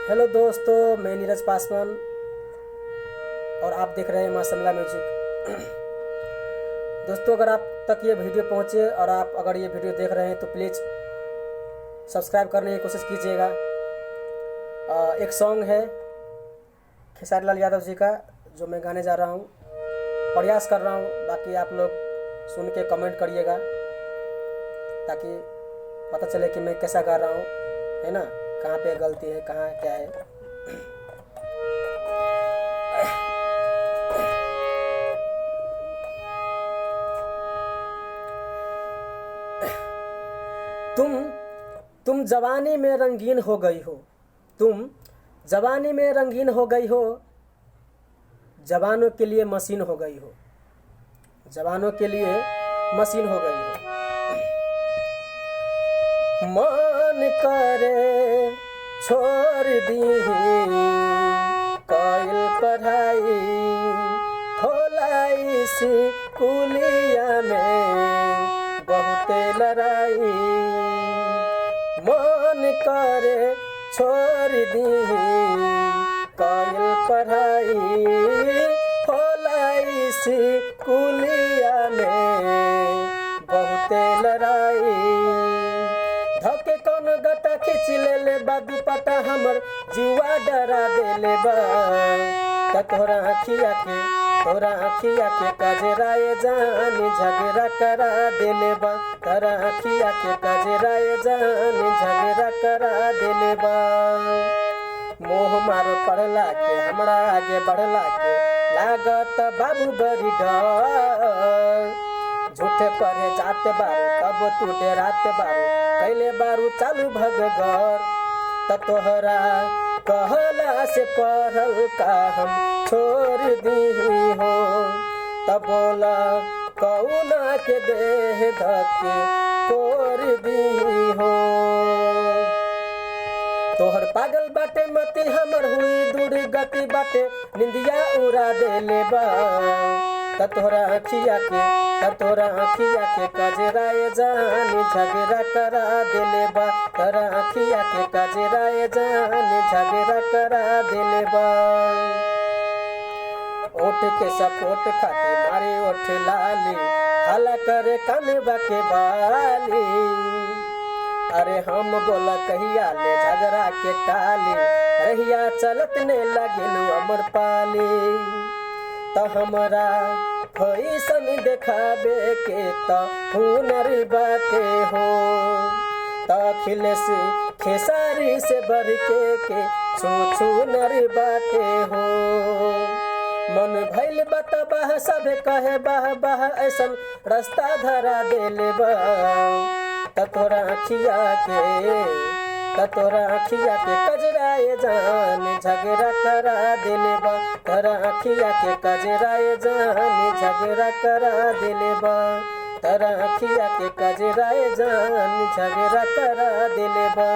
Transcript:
Hello दोस्तों, मैं नीरज पासवान और आप देख रहे हैं माँ समला म्यूजिक। दोस्तों, अगर आप तक ये वीडियो पहुँचे और आप अगर ये वीडियो देख रहे हैं तो प्लीज़ सब्सक्राइब करने की कोशिश कीजिएगा। एक सॉन्ग है खेसारी लाल यादव जी का जो मैं गाने जा रहा हूँ, प्रयास कर रहा हूँ। बाकी आप लोग सुन के कमेंट करिएगा ताकि पता चले कि मैं कैसा गा रहा हूँ, है ना, कहाँ पे गलती है, कहाँ क्या है। तुम जवानी में रंगीन हो गई हो, तुम जवानी में रंगीन हो गई हो, जवानों के लिए मशीन हो गई हो, जवानों के लिए मशीन हो गई हो। मन करे छोड़ दी कइल पढ़ाई, होला स्कूलिया में बहुते लड़ाई। मन करे छोड़ दी कइल पढ़ाई, होला स्कूलिया में बहुते लड़ाई। धके कौन गटा खींच ले ले बा दुपट्टा हमर जुआ डरा देले बा। त तोरा अखिया के, तोरा अखिया के कजराए जान झगड़ा करा देले बा। तोरा अखिया के कजराए जान झगड़ा करा देले बा। मोह मार पड़ला के हमरा आगे बढ़ला के लागत बाबू बड़ी डर। झूठे परे जात बारू तब तू डेरात बारू, कैले बारू चालू भगगर। त तोहरा कहला से पढ़ल का हम छोड़ दी हो, त बोला कौना के देह धके कोर दी हो। तोहर पागल बाटे मती हमर हुई दूर गति बाटे, निंदिया उड़ा देले बा। त तोरा अखिया के, त तोरा अखिया के कजराए जान झगड़ा करा देले बा। तोरा अखिया के कजराए जान झगड़ा करा देले बा। ओठ के सपोर्ट खातिर मारे ओठ लाली, हला करे कानबा के बाली। अरे हम बोला कहिया ले झगड़ा के टाली, रहिया चलत ने लगिलू अमर पाली। त हमरा फैसन देखाबे के त हुनर बाटे हो, त अखिलेश खेसारी से बढ़ के छू छू नर बाटे हो। मन भइल बता बाह सब कहे बाह बाह, ऐसन रास्ता धरा देले बा। त तोरा अखिया के, त तोरा अखिया के कजराए जान झगड़ा करा देले बा। तोरा अखिया के कजराए जान झगड़ा करा देले बा। तोरा अखिया के कजराए जान झगड़ा करा देले बा।